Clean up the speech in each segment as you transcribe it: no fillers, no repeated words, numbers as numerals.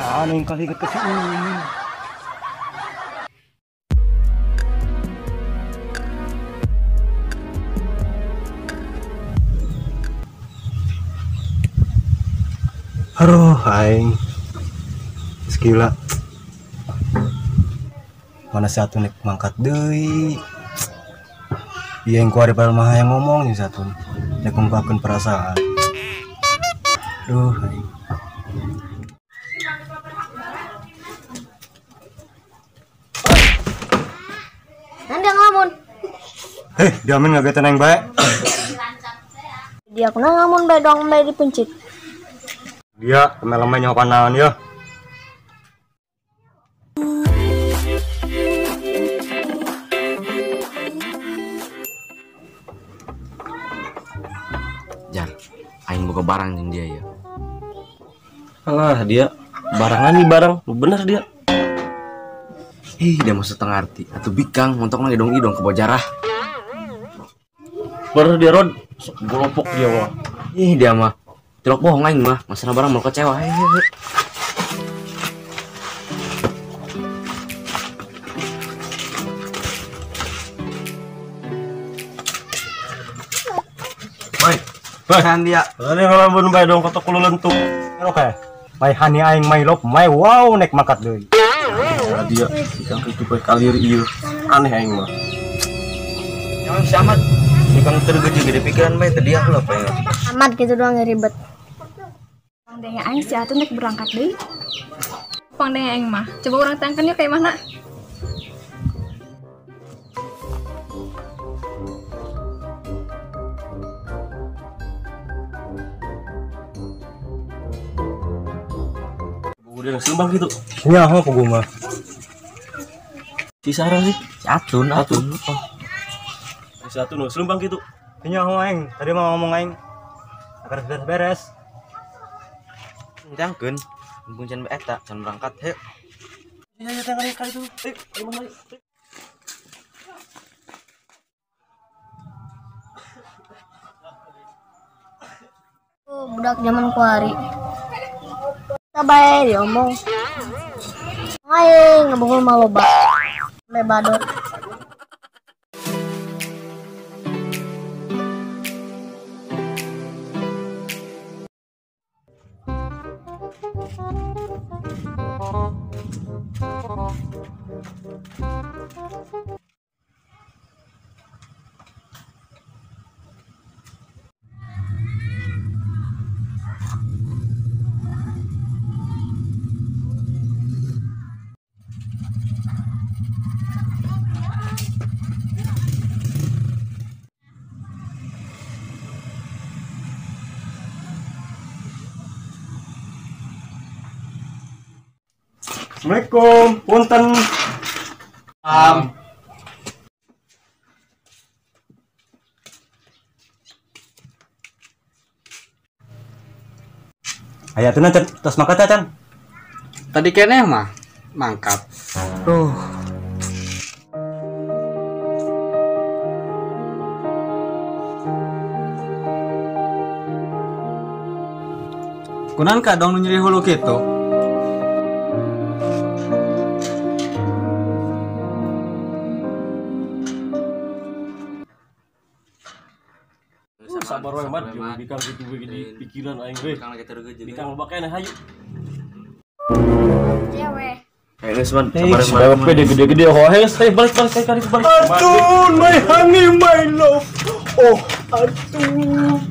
Nah, yang kali inget ke si Umin. Aduh, aing. Gila. Mana satu nek mangkat deui. Iya yang kuari padahal mah yang ngomong nih satu. Nek ngungkapkeun perasaan. Duh, aing. Nanti ngelamun. Heh, diamin ngagetan yang baik. Dia aku ngelamun bae doang bae dipencit. Dia teman-teman nyokan naon ya. Jar, aing boga barang jeung dia ya. Alah dia barangan nih barang, bener dia. Ih, dia mau setengah arti. Atuh bikang montokna idong-idong ke bojarah. Bener dia Rod, golopok dia mah. Ih, dia mah tilok bohong aing mah, masalah barang mau kecewa. Hehehe. Baik. Bahan dia. Tadi ngelamun bae dong kotok kulo lentuk. Oke. Mai hani aing mai love mai wow nek mangkat deui. Ya dia bikang kitu bae kalir ieu. Aneh aing mah. Yang si Ahmad bikang tergeje gede pikiran bae tadi aku lah pengen. Ahmad gitu doang ribet. Pangdanya aing si Atun nek berangkat deui. Pangdanya aing mah. Coba urang tangkeun yuk kayak mana? Udah sembang gitu. Nyaho ku gua mah. Si Sarah sih, si Atun, Atun. Oh. Si Atun selembang gitu. Nyaho aing, tadi mah ngomong aing. Agar beres-beres. Tangkeun, mumpung can eta, can berangkat, hayu. Ya ya tanggal kali itu. Ayo mari. Oh, budak zaman kuari. Bae diomong. Aing ngebungul mah loba. Sampai badot. Assalamualaikum, punten. Aya tuh nanti tos mangkat ya, Chan? Tadi kene mah mangkat. Tuh. Kunan kadang nu nyeri hulu kitu. Sabar wae mat, bikang kitu we di pikiran aing we. Bikang loba keneh hayu. Ya we. Eh, geus man, sabar wae gede-gede oh hei, balik balik kali balik. Atun, my honey, my love. Oh, Atun.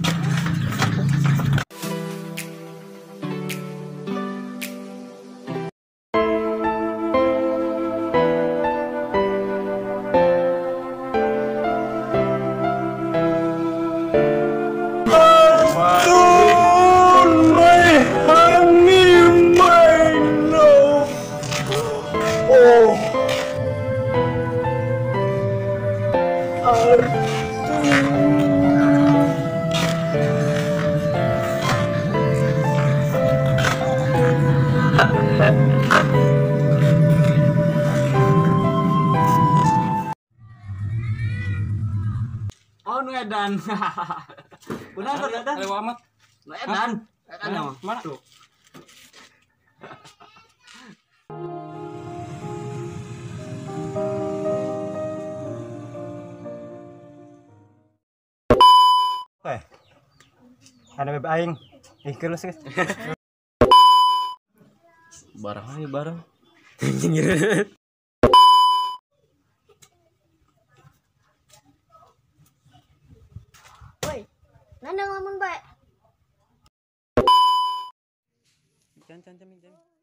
Oh, nu edan. Kunaon nu edan? Lewa amat. Nu edan. Edan mah. Mana? Tuh. Eh. Ada beb aing. Ih, geus geus. Barang aja barang. Woi, nandang lamun bae. Can can can can.